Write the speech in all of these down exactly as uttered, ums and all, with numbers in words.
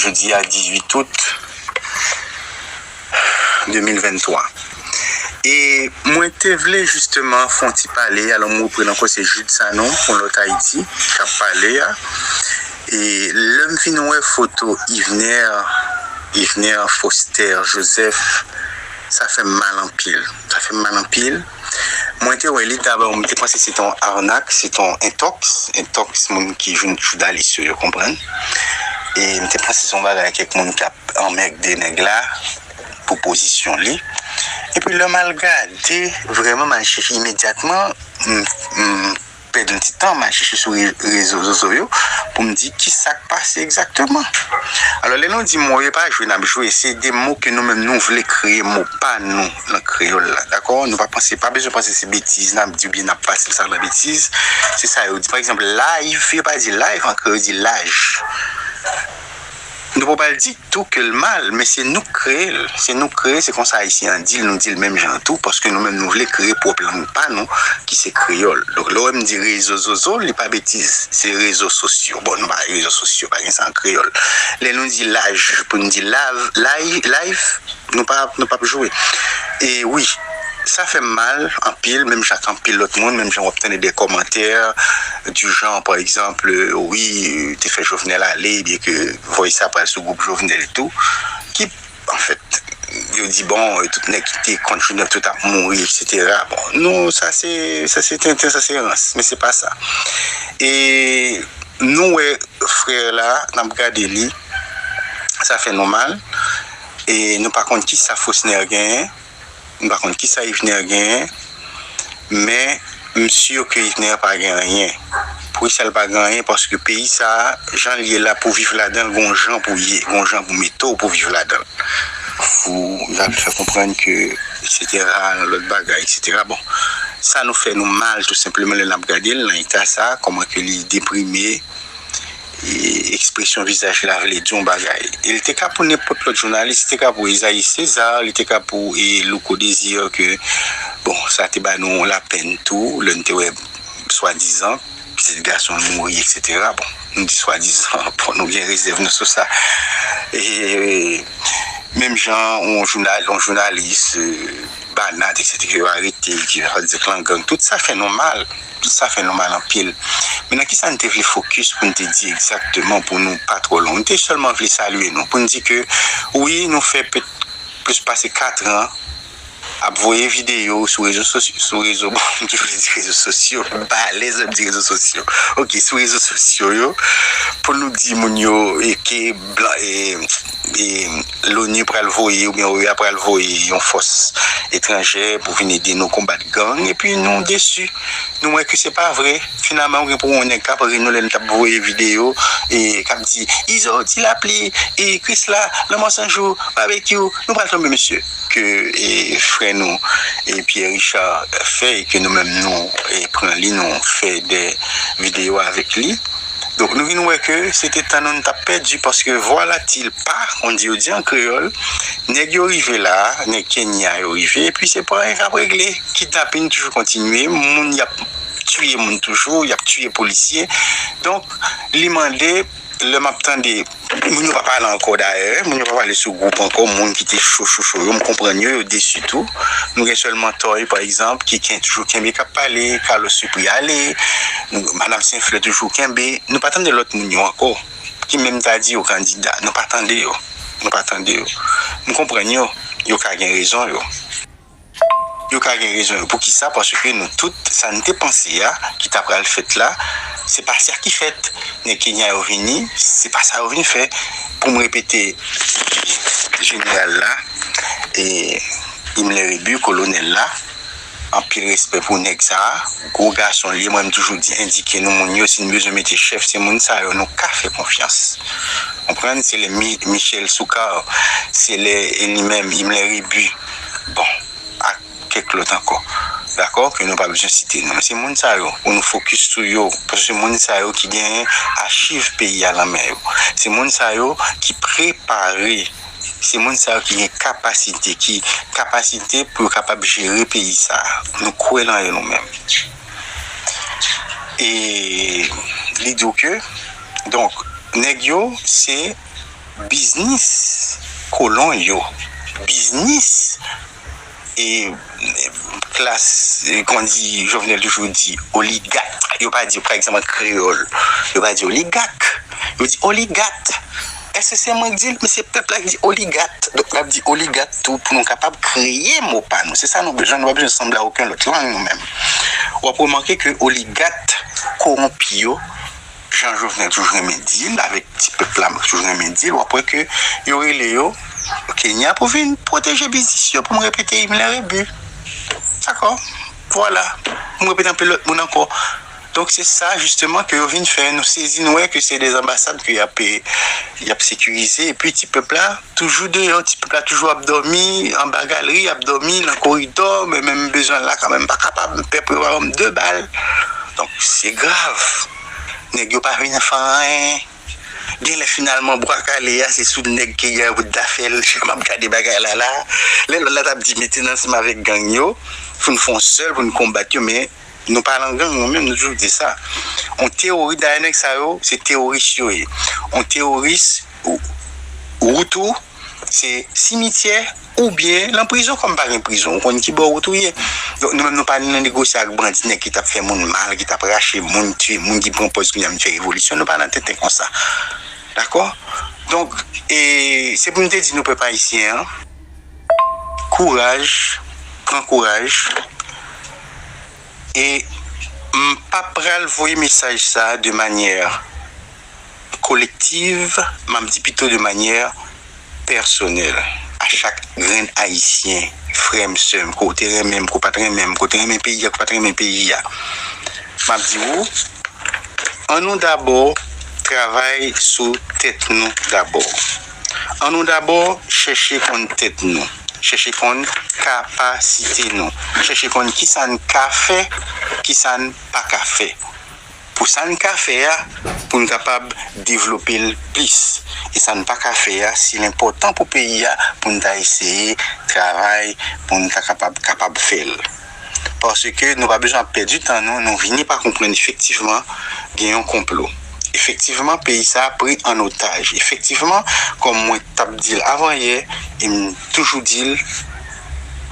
jodi a dizuit out de mil venntwa. E mwen te vle jisteman fè yon ti pale, alò m reprann ankò, se Jude Sanon, yon lòt Ayiti, k ap pale a. E lè m fin wè foto Yvener, Yvener Foster Joseph, sa fè m mal anpil. Sa fè m mal anpil. Mwen te wè li dabò, mwen te panse se te yon arnak, se te yon entòks, entòks moun ki jou-, jounalis yo, yo konprann. E mwen te panse se yon bagay kèk moun k ap anmègde nèg la pou pozisyon li. Epi lè m al gade, vrèman, m al chèche imedyatman, m, m pèdi yon ti tan, m al chèche sou re-, rezo soso yo pou m di ki sa k pase egzakteman. Alò, lè nou di mo yo pa jwe n ap jwe, se de mo ke nou menm nou vle kreye mo pa nou nan kreyòl la, dakò? Nou pa panse, pa bezwen panse se betiz n ap di oubyen n ap pase l sa nan betiz. Se sa yo di. Pa egzanp, live, yo pa di live an kreyòl, yo di laj. Nou pa pral di tou ke l mal, men se nou k kreye l. Se nou k kreye, se konsa Ayisyen an di l, nou di l menm jan tou, paske nou menm nou vle kreye pwòp lang pa nou, ki se kreyòl. Donk, lè w wè m di rezo soso, li pa betiz, se rezo sosyo. Bon, nou pa rezo sosyo, pa gen sa an kreyòl. Lè nou di laj, pou n di lav, lay, live, nou pa, nou p ap jwe. E wi, sa fè m mal anpil, menm jan ak anpil lòt moun, menm jan w ap tande de kòmantè du genre, pa egzanp, wi, te fè Jovenel ale, ebyen ke voice sa pral sou gwoup Jovenel tou, ki, anfèt, yo di, bon, tout nèg ki te kont Jovenel tout ap mouri, et cetera. Bon, nou, sa se, sa se tenten, sa se rans, men se pa sa. E nou wè frè la, n ap gade li, sa fè nou mal. E nou pa konn ki sa Fosner genyen, nou pa konn ki sa Yvener genyen, men m si ke Yvener pa gen anyen. Poukisa l pa gen anyen? Paske peyi sa a, jan l ye la, pou viv ladan l, gon jan pou ye, gon jan pou mete w pou viv ladan l. Pou y ap fè konprann ke, et cetera, lòt bagay, et cetera. Bon, sa nou fè nou mal, tou senpleman, lè n ap gade l nan eta sa a, kòman ke li deprime, e ekspresyon vizaj la vle di yon bagay. E li te ka pou nenpòt lòt jounalis, li te ka pou Esaïe César, li te ka pou, e, Louko Désir, ke, bon, sa te ba nou lapenn tou, lè n te wè swadizan pitit gason l mouri, et cetera. Bon, nou di swadizan, bon, nou gen rezèv nou sou sa. E menm jan yon jounal, yon jounalis, e, Banat, et cetera, yo arete, ki fè di klan gang, tout sa fè nou mal. Tout sa fè nou mal anpil. Men nan kisa n te vle fokis pou n te di egzakteman pou nou pa twò long? Nou te sèlman vle salye nou, pou n di ke, wi, nou fè pet-, plis pase kat an ap voye videyo sou rezo sosyo, sou rezo, bon, m te vle di rezo sosyo, m pa alèz lè m di rezo sosyo. Oke, sou rezo sosyo yo, pou nou di moun yo, e, ke blan, e, e, Loni pral voye, oubyen O E A pral voye yon fòs etranjè pou vin ede nou konbat gang, epi nou desi. Nou wè ke se pa vre. Finalman, ou gen pou wè yon nèg k ap ri nou lè n t ap voye videyo, e k ap di, Izo, Ti Lapli, e Krisla, Lanmò San Jou, Babekyou, nou pral tonbe, mesye. Ke, e, frè nou, e Pierre Richard fè, e ke nou menm nou, e, pran li, nou fè de videyo avèk li. Donk, nou vin wè ke se te tan nou n t ap pèdi, paske vwalatilpa, on di yo di an kreyòl, nèg yo rive la, nèg Kenya yo rive, epi se pa anyen k ap regle. Kidnapin toujou kontinye, moun y ap tiye moun toujou, y ap tiye polisye. Donk, li mande, lè m ap tande, moun yo pa pale ankò dayè, moun yo pa pale sou gwoup ankò, moun ki te cho, cho, cho yo, m konprann yo, yo desi tou. Nou gen sèlman Toy, pa egzanp, ki ken-, toujou kenbe k ap pale, Carlos Supri ale, nou, Madam Senflè toujou kenbe. Nou pa tande lòt moun yo ankò, ki menm ta di yo kandida. Nou pa tande yo. Nou pa tande yo. M konprann yo. Yo ka gen rezon yo. Yo ka gen rezon yo. Poukisa? Paske nou tout, sa n te panse a, ki ta pral fèt la, se pa sa ki fèt. Nèg Kenya yo vini, se pa sa yo vin fè. Pou m repete, jeneral la, e Himmler Rebu, kolonèl la, anpil respè pou nèg sa a, gwo gason l ye. Mwen, m toujou di, endike nou moun yo, si n bezwen mete chèf, se moun sa yo nou ka fè konfyans. Konprann? Se lè Mi-, Michel Soukar, se lè, e li menm, Himmler Rebu. Bon, ak kèk lòt ankò. Dakò? Ke nou pa bezwen site non. Se moun sa yo, pou nou fokis sou yo. Paske se moun sa yo ki genyen achiv peyi a nan men yo. Se moun sa yo ki prepare. Se moun sa yo ki gen kapasite, ki kapasite pou yo kapab jere peyi sa a. Nou kwè nan yo nou menm. E li di w ke, donk, nèg yo, se biznis kolon yo, biznis e klas, e, kòman di, Jovenel toujou di oligak. Yo pa di, pa egzanp, an kreyòl, yo pa di oligak. Yo di oligat. Èske se mwen k di l? Men se pèp la ki di oligat. Donk, n ap di oligat tou pou nou kapab kreye mo pa nou. Se sa nou bezwen. Nou pa bezwen sanble a okenn lòt lang, nou menm. W ap remake ke oligat kowonpi yo, jan Jovenel toujou renmen di l, avèk ti pèp la toujou renmen di l, w ap wè ke yo rele yo Kenya pou vin pwoteje biznis yo, pou m repete Himmler Rebu. Dakò? Vwala. M repete anpil lòt moun ankò. Donk, se sa, jisteman, ke yo vin fè. Nou sezi, nou wè ke se de anbasad ke y ap, y ap sekirize. Epi, ti pèp la, toujou deyò. Ti pèp la toujou ap dòmi anba galri, ap dòmi nan koridò. Men menm bezwen la, kanmenm, pa kapab. Pèp yo pa ban m de bal. Donk, se grav. Nèg yo pa vin fè anyen. Genlè finalman bwa kale a se sou nèg Kenya yo pou t ta fè l, jan m ap gade bagay la la. Lè lòt la t ap di mete n ansanm avèk gang yo pou n fè yon sèl, pou n konbat yo, men nou pa nan gang, nou menm nou toujou di sa. Yon teworis, dayè nèg sa yo se teworis yo ye. Yon teworis, wout ou se simityè, oubyen nan prizon, kòm pa gen prizon, ou konn ki bò wout ou ye. Donk, nou menm, nou pa nan negosye ak bandi, nèg ki t ap fè moun mal, ki t ap rache moun, tiye moun, ki pran pòz kounye a vin fè revolisyon, nou pa nan tenten konsa. Dakò? Donk, e, se pou m te di nou, pèp ayisyen an, kouraj, pran kouraj, e m pa pral voye mesaj sa de manyè kolektiv, m ap di pito de manyè pèsonèl, a chak grenn Ayisyen, frè m, sè m, ke w te renmen m, ke w pa t renmen m, ke w te renmen peyi a, ke w pa t renmen peyi a. M ap di w, ann nou dabò travay sou tèt nou dabò. Ann nou dabò chèche konn tèt nou, chèche konn kapasite nou, chèche konn kisa n ka fè, kisa n pa ka fè. Pou sa n ka fè a, pou n kapab devlope l plis. E sa n pa ka fè a, si l enpòtan pou peyi a, pou n ta eseye travay, pou n ta kapab, kapab fè l. Paske nou pa bezwen ap pèdi tan nou, nou vini pa konprann efektivman gen yon konplo. Efektivman, peyi sa a pri an otaj. Efektivman, kòm mwen t ap di l avan yè, e m toujou di l,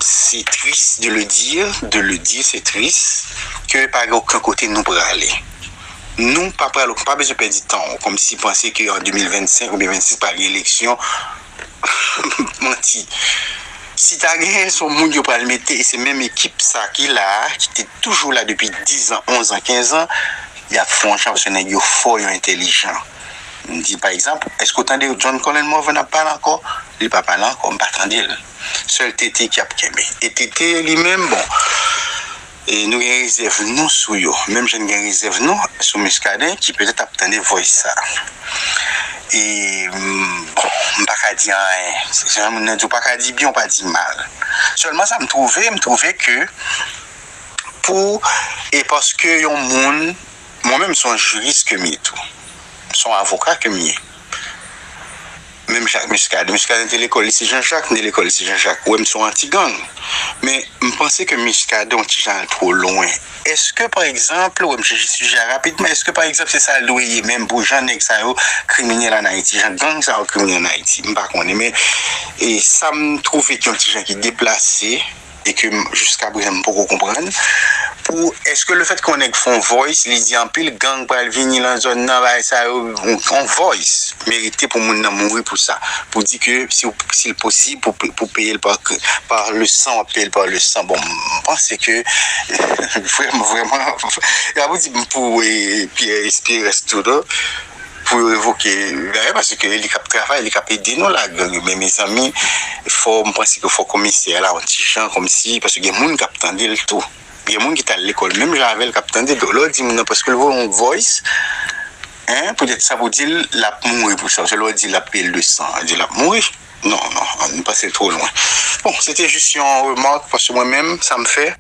c'est triste de le dire, de le dire, c'est triste, ke pa gen okenn kote nou prale. Nou pa pral, pa bezwen pèdi tan, kòmsi panse ke an de mil vennsenk oubyen vennsis pral gen eleksyon. Manti. Si ta genyen, se yon moun yo pral mete, e se menm ekip sa ki la a, ki te toujou la depi diz an, onz an, kenz an, y ap fè yon jan, paske nèg yo fò, yo entèlijan. M di, pa egzanp, èske w tande John Colin Morvan ap pale ankò? Li pa pale ankò, m pa tande l. Sèl T T ki ap kenbe. E T T li menm, bon, e nou gen rezèv nou sou yo. Menm jan n gen rezèv nou sou Muscadin, ki petèt ap tande voice sa. E, m, bon, m pa ka di anyen. Se jan moun nan di, w pa ka di byen, w pa di mal. Sèlman sa m twouve, m twouve ke pou, e paske yon moun, mwen menm se yon jiris ke m ye tou. Se yon avoka ke m ye. Menm jan ak Muscadin. Muscadin te lekòl lise Jean Jacques, m te lekòl lise Jean Jacques. Ou wè m se yon anti-gang. Men m panse ke Muscadin yon ti jan al twò lwen. Èske, pa egzanp, ou wè m chèche sijè a rapidman, èske, pa egzanp, se sa l dwe ye menm pou jan nèg sa yo kriminèl ann Ayiti, jan gang sa yo kriminèl ann Ayiti? M pa konnen, men e sa m twouve ki yon ti jan ki deplase, e ke m, jiska prezan, m poko konprann. Pou, èske lefètke yon nèg fè yon voice, li di anpil gang pral vini nan zòn nan, bagay sa yo, yon, yon voice merite pou moun nan mouri pou sa? Pou di ke si, si l posib, pou, pou peye l pa, pa le san, w ap peye l pa le san. Bon, m panse ke vrèman, vrèman, y ap di m pou, e, Pierre Espérance tou, non? Pou yo revoke Gaël, paske li k ap travay, li k ap ede nou la, gang yo. Men, mezanmi, fò, m panse ke fò komisè a la, yon ti jan kòmsi, paske gen moun k ap tande l tou. Gen moun ki t al lekòl menm jan avè l k ap tande l. Lè w di moun nan, paske l voye yon voice, en, poutèt sa pou di l, l ap mouri pou sa. Se lè w di l ap peye l de san, di l ap mouri. Non, non, m panse l twò lwen. Bon, se te jis yon remak, paske mwen menm, sa m fè,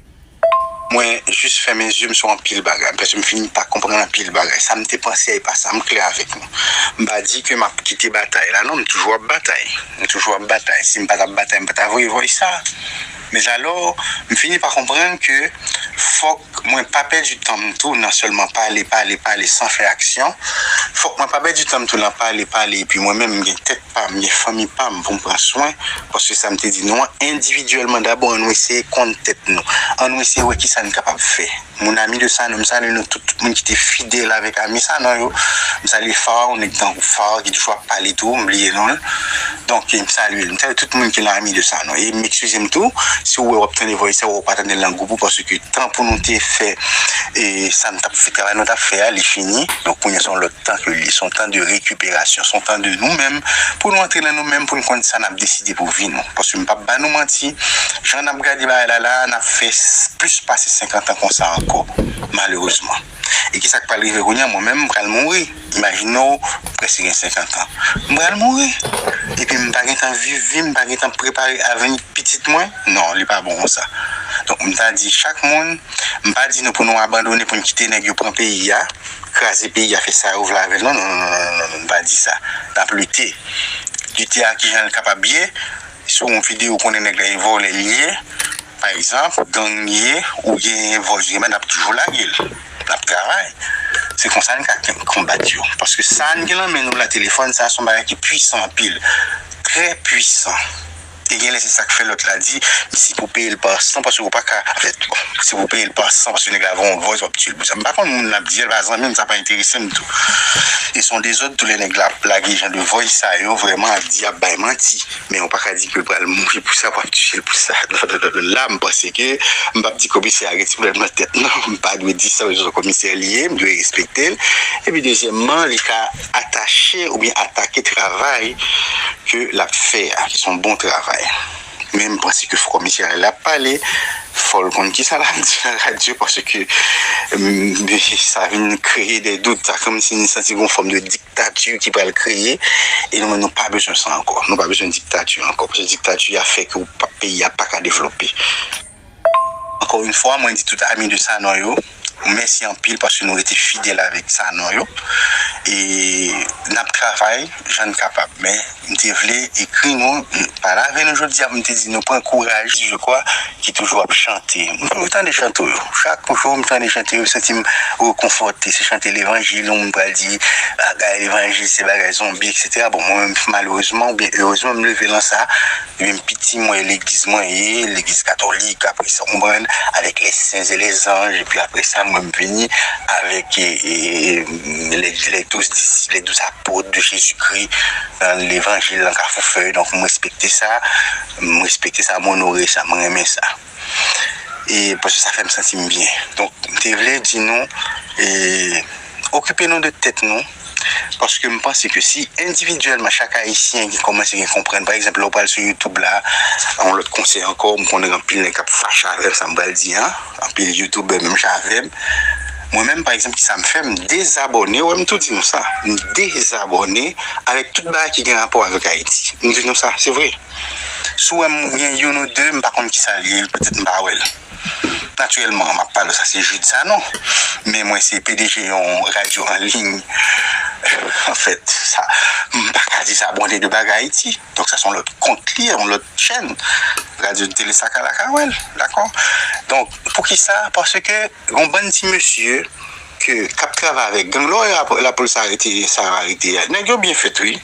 mwen jis fèmen zye m sou anpil bagay, paske m fin pa konprann anpil bagay. Sa m te panse a, e pa sa, m klè avèk nou. M pa di ke m ap kite batay la, non, m toujou ap batay. M toujou ap batay. Si m pa t ap batay, m pa ta voye voice sa. Mezalò, m fini pa konprann ke fòk mwen pa pèdi tan m tou nan sèlman pale, pale, pale san fè aksyon. Fòk mwen pa pèdi tan m tou nan pale, pale, epi mwen menm m gen tèt pa m, m gen fanmi pa m pou m pran swen, paske sa m te di nou an, endividyèlman dabò, ann nou eseye konn tèt nou. Ann nou eseye wè kisa n kapab fè. Mon ami de Sanon, m salye nou tout, tout moun ki te fidèl avèk ami Sanon yo. M salye Fawa, yon nèg tankou Fawa ki toujou ap pale tou, m bliye non l. Donk, m salye l. M salye tout moun ki nan ami de Sanon. E m eskize m tou, si w wè w ap tande vòy sa, w pa tande l nan gwoup ou, paske tan pou nou te fè, e, sa n t ap fè, travay nou t ap fè a, li fini. Donk, kounye a se yon lòt tan ke li ye, se yon tan de rekiperasyon, se yon tan de nou menm, pou nou antre nan nou menm, pou n konn sa n ap deside pou vi nou. Paske m p ap ba nou manti, jan n ap gade bagay la la, n ap fè s- plis pase senkant an konsa ankò, malerezman. E kisa k pral rive kounye a? Mwen menm, m pral mouri. Imajine w, m prèske gen senkant an. M pral mouri. Epi m pa gentan viv vi m, m pa gentan prepare avni pitit mwen. Non, li pa bon konsa. Donk, m ta di chak moun, m pa di nou pou nou abandone, pou n kite nèg yo pran peyi a, kraze peyi a, fè sa yo vle avè l. Non, non, non, non, non, non, m pa di sa. N ap lite. Lite a kijan l kapab ye? Si w yon videyo, ou konnen nèg la e vòlè li ye, pa egzanp, gang li ye, ou gen vòy, ou gen men, n ap toujou lage l. N ap travay. Se konsa n ka konbat yo. Paske sa n gen nan men nou la, telefòn, sa se yon bagay ki pwisan anpil. Trè pwisan. E gen lè se sa k fè lòt la di, si pou peye l pa san, paske ou pa ka, anfèt, bon, si pou peye l pa san, paske nèg la voye yon vòy, w ap tiye l pou sa. M pa konn moun l ap di a, l pa zanmi m, sa pa enterese m tou. E se yon dezòd, tou lè nèg la ap lage jan de vòy sa yo, vrèman, ap di, ap bay manti. Men ou pa ka di ke l pral mouri pou sa, w ap tiye l pou sa. Non, non, non, non. La, m panse ke m p ap di komisè a gen ti pwoblèm nan tèt, non. M pa dwe di sa, se yon komisè li ye, m dwe respekte l. Epi, dezyèmman, li ka atache oubyen atake travay ke l ap fè a, ki se yon bon travay. Men m panse ke fò komisè a lè l ap pale, fò l konn kisa l ap di nan radyo, paske, mm, sa vin kreye de dout, sa kòmsi n santi gon fòm de diktati ki pral kreye, e nou menm nou pa bezwen sa ankò. Nou pa bezwen diktati ankò, paske diktati a fè ke w pa, peyi a pa ka devlope. Ankò yon fwa, mwen di tout ami de Sanon yo, mèsi anpil paske nou rete fidèl avèk Sanon yo. E n ap travay jan n kapab, men m te vle ekri nou, pale avè nou jodi a, m te di nou pran kouraj, je kwa, ki toujou ap chante. M toujou tande chante yo. Chak jou m tande chante yo, santi m rekonfòte. Se chante levanjil, yon moun pral di, bagay levanjil, se bagay zonbi, etsetera. Bon, mwen menm, malerezman, oubyen erezman, m leve lan sa, epi m piti, mwen, legliz mwen ye, legliz katolik, apre sa, w konprann, avec les saints et les anges, epi apre sa, mwen, m vini avèk, e, e, les, les douze disciples, les douze apôtres de Jésus-Christ, nan levanjil, nan Kafou Fèy. Donk, m respekte sa, m respekte sa, m onore sa, m renmen sa. E, paske sa fè m santi m byen. Donk, m te vle di nou, e, okipe nou de tèt nou, paske m panse ke si endividyèlman chak Ayisyen gen kòmanse gen konprann, pa egzanp, lè w pral sou YouTube la, yon lòt konsèy ankò, m konnen anpil nèg k ap fache avè m, sa m pral di an, anpil youtubè menm jan avè m. Mwen menm, pa egzanp, kisa m fè? M dezabòne, wè, m tou di nou sa. M dezabòne avèk tout bagay ki gen rapò avèk Ayiti. M di nou sa, se vre. Si w wè m gen youn ou de, m pa konn kisa l ye, petèt m pa wè l. Natirèlman, m ap pale w sa, se Jude Sanon. Men mwen se P D G yon radyo an liy. Anfèt, sa, m pa ka di sa, Bonde de Bagay Ayiti. Donk, sa se yon lòt kont li, yon lòt chèn. Radyo Tele Sakalaka wè l, dakò? Donk, poukisa? Paske yon bann ti mesye ke, k ap travay avèk gang, lè w wè lapolis arete sa yo arete a, nèg yo byen fèt, wi.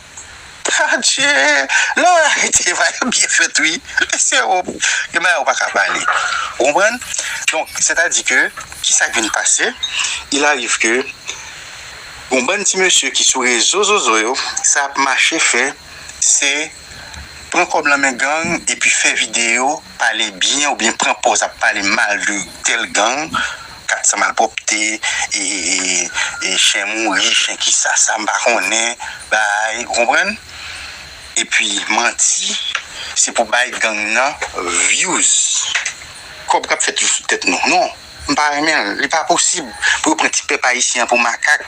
Adje! Lè w arete, va yo byen fèt, wi. Mesye, w, gen bagay ou pa ka pale. Ou konprann? Donk, sètadi ke, kisa k vin pase? Il arrive ke, yon bann ti mesye ki sou rezo zozo yo, sa ap mache fè, se pran kòb lan men gang, epi fè videyo, pale byen, oubyen pran pòz ap pale mal de tèl gang, kat san malpwòpte, e, e, e, e chen mouri, chen kisa, sa m pa konnen, bay, ou konprann? Epi manti, se pou bay gang nan views. Kòb k ap fèt toujou sou tèt nou. Non, m pa renmen l. Li pa posib pou yo pran ti pèp ayisyen an pou makak.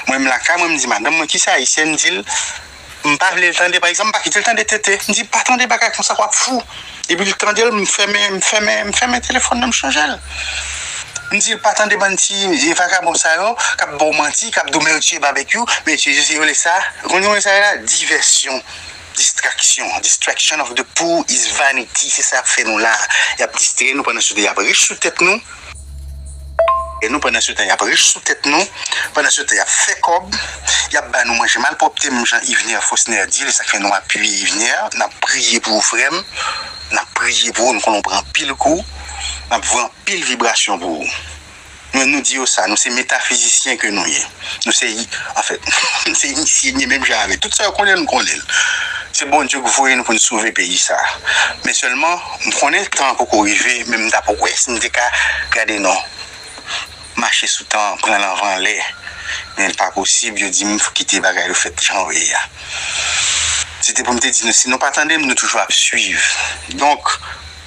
Mwen menm lakay mwen, m di madanm mwen, kisa Ayisyen, m di l, m pa vle l tande, pa egzanp, m pa kite l tande T T. M di, pa tande bagay konsa, w ap fou. Epi l tande l, m fèmen, m fèmen, m fèmen telefòn nan, m chanje l. M di l, pa tande bann ti vagabon sa yo k ap ba w manti, k ap di w men yo tiye babekyou, men yo tiye sesi, yo rele sa, ou konn yo rele sa la, divèsyon. Distraction, distraction of the poor is vanity. Se sa y ap fè nou la. Y ap distrè nou pandan se tan y ap rich sou tèt nou. E nou, pandan se tan, y ap rich sou tèt nou. Pandan se tan, y ap fè kòb. Y ap ba nou manje malpwòpte, menm jan Yvener Fosner di l, e sa k fè nou apiye Yvener. N ap priye pou ou, frè m. N ap priye pou ou, nou konnen w pran anpil kou. N ap voye anpil vibrasyon pou ou. Nou, nou di yo sa, nou se metafizisyen ke nou ye. Nou se, anfèt, nou se inisye, nou ye menm jan avè tout sa yo konnen, nou konnen l. Se Bondye k voye nou pou n sove peyi sa. Men sèlman, m konnen tan an poko rive, men m ta poko wè si m te ka gade non. Mache sou tan an, pran l anvan lè. Men l pa posib, yo di m kite bagay yo fèt jan yo ye a. Se te pou m te di nou, si nou pa tande m, nou toujou ap swiv. Donk,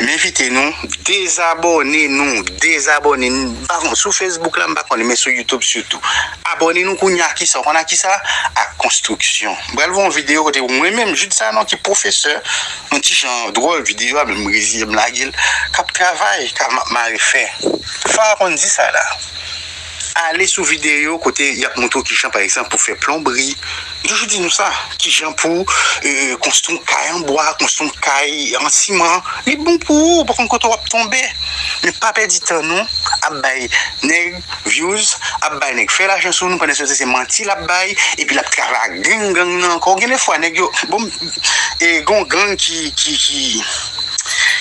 m envite nou, dezabòne nou, dezabòne nou. M pa konn, sou Facebook la, m pa konnen, men sou YouTube sitou. Abòne nou kounye a, kisa, ou konn a kisa? Ak konstriksyon. M pral voye yon videyo kote mwen menm, Jude Sanon, ki pwofesè, yon ti jan dwòl videyo a, men m reziye m lage l, k ap travay, k ap ma-, mare fè. Fa konn di sa la. Ale sou videyo kote y ap montre w kijan, pa egzanp, pou fè plonbri. M toujou di nou sa, kijan pou, e, konstwi yon kay an bwa, konstwi yon kay an siman. Li bon pou ou, ou pa konn kote w ap tonbe. Men pa pèdi tan nou ap bay nèg views, ap bay nèg fè lajan sou nou, pandan se tan se manti l ap bay, epi l ap travay ak gang, gang nan ankò. Gen de fwa nèg yo, bon, e, gon gang ki, ki, ki,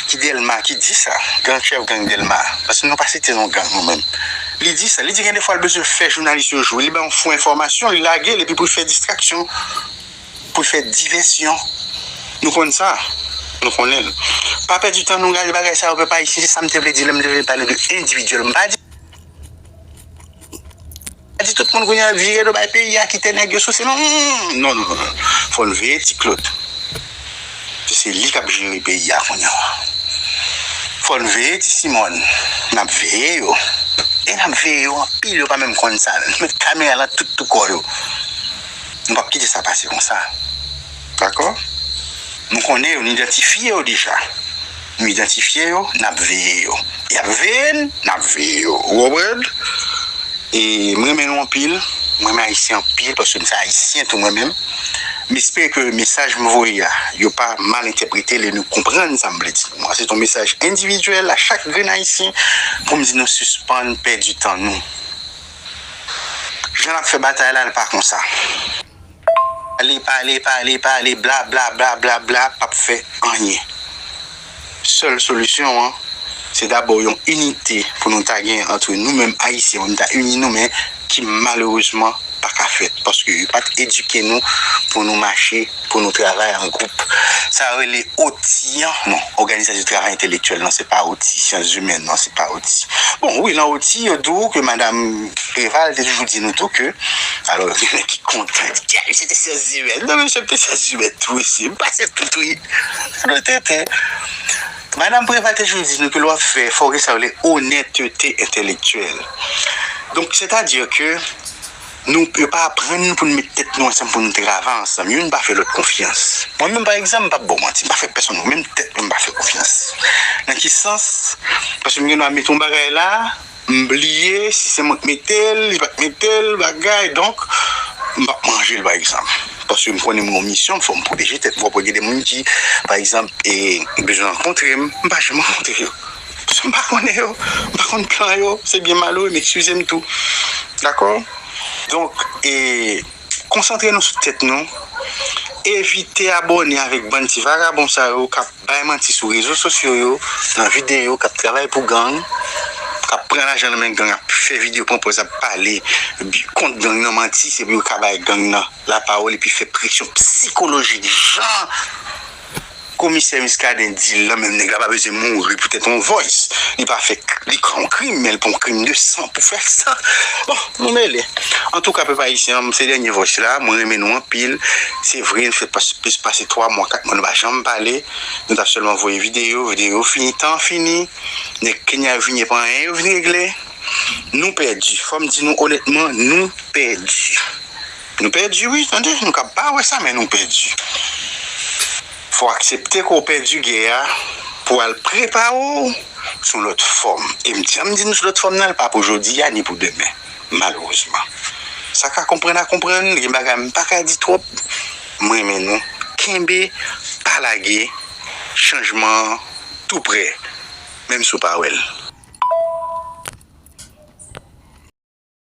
ki Dèlma ki di sa, gang, chèf gang Dèlma, paske nou pa site non gang nou menm. Li di sa, li di gen de fwa l bezwen fè jounalis yo jwe, li bay yon fo enfòmasyon, li lage l epi pou l fè distraksyon, pou l fè divèsyon. Nou konn sa, nou konnen l. Pa pèdi tan nou gade bagay sa yo, pèp ayisyen, se sa m te vle di lè m te vle pale de endividyèl. M pa di di tout moun kounye a vire do bay peyi a, kite nèg yo souse. Non, non, non, non. Fò n veye Ti Claude. Se li k ap jere peyi a kounye a. Fò n veye Ti Simòn. N ap veye yo. E n ap veye yo anpil, yo pa menm konn sa. Met kamera lan tout tou kò yo. Nou p ap kite sa pase konsa. Dakò? Nou konnen yo, nou idantifye yo deja. Nou idantifye yo, n ap veye yo. Y ap veye n, n ap veye yo. Ou konprann? E m renmen nou anpil. M renmen Ayisyen anpil, paske m se Ayisyen tou mwen menm. M espere ke mesaj m voye a, yo pa mal entèprete l e nou konprann sa m vle di. Mwen, se yon mesaj endividyèl a chak grenn Ayisyen pou m di nou sispann pèdi tan nou. Jan n ap fè batay la, l pa konsa. Pale, pale, pale, pale, bla, bla, bla, bla, bla, p ap fè anyen. Sèl solisyon an, se dabò yon inite pou nou ta gen ant nou menm Ayisyen, pou nou ta ini nou, men ki malerezman pa ka fèt, paske yo pa t edike nou pou nou mache, pou nou travay an gwoup. Sa yo rele OTI an, non, Organisation de Travail Intellectuel, non, se pa OTI, Sciences Humaines, non, se pa OTI. Bon, wi, nan OTI, yo di w ke madanm Préval te toujou di nou tou ke, alò, gen nèg ki kontan, di, "Kèl, se te sèz zimèt." Non, mesye, m te sèz zimèt tou, mesye. M pase tout, wi. Sa dwe tenten. Madanm Préval te toujou di nou ke lè w ap fè, fò w gen sa yo rele onètete entèlektyèl. Donk, sètadi ke nou, yo pa aprann nou pou n met tèt nou ansanm, pou n travay ansanm. Youn pa fè lòt konfyans. Mwen menm, pa egzanp, m p ap ba w manti, m pa fè pèsonn, menm tèt mwen, m pa fè konfyans. Nan ki sans? Paske m gen dwa mete yon bagay la, m bliye si se mwen k mete l, li pa t mete l, bagay, donk, m p ap manje l, pa egzanp. Paske m konnen m gen yon misyon, fò m pwoteje tèt mwen. Gen de moun ki, pa egzanp, e, bezwen rankontre m, m pa janm rankontre yo. Paske m pa konnen yo, m pa konn plan yo, se byen malere, m eskize m tou. Dakò? Donk, e, konsantre nou sou tèt nou, evite abòne avèk bann ti vagabon sa yo k ap bay manti sou rezo sosyo yo, nan videyo, k ap travay pou gang, k ap pran lajan nan men gang, ap fè videyo, pran pòz, ap pale kont gang nan, manti, se pou yo ka bay gang nan lapawòl epi fè presyon sikolojik, jan Komisè Muscadin di l lan, menm nèg la pa bezwen mouri poutèt yon voice. Li pa fè, li ka yon krim, men l pa yon krim de san pou fè sa. Bon, nou mele. Antouka, pèp ayisyen an, se dènye voice la, mwen renmen nou anpil. Se vre, nou fè pas-, plis pase twa mwa, kat mwa, nou pa janm pale. Nou t ap sèlman voye videyo, videyo fini, tan fini. Nèg Kenya yo vini, pa anyen yo vin regle. Nou pèdi. Fò m di nou onètman, nou pèdi. Nou pèdi, wi, tande, nou kab pa wè sa, men nou pèdi. Fò w aksepte ke w pèdi gè a pou w al prepare w sou lòt fòm. E m di, m di nou sou lòt fòm nan, l pa pou jodi a, ni pou demen, malerezman. Sa ka konprann a konprann, gen bagay m pa ka di twòp, m renmen nou. kenbe, pa lage, chanjman an tou prè, menm si w pa wè l.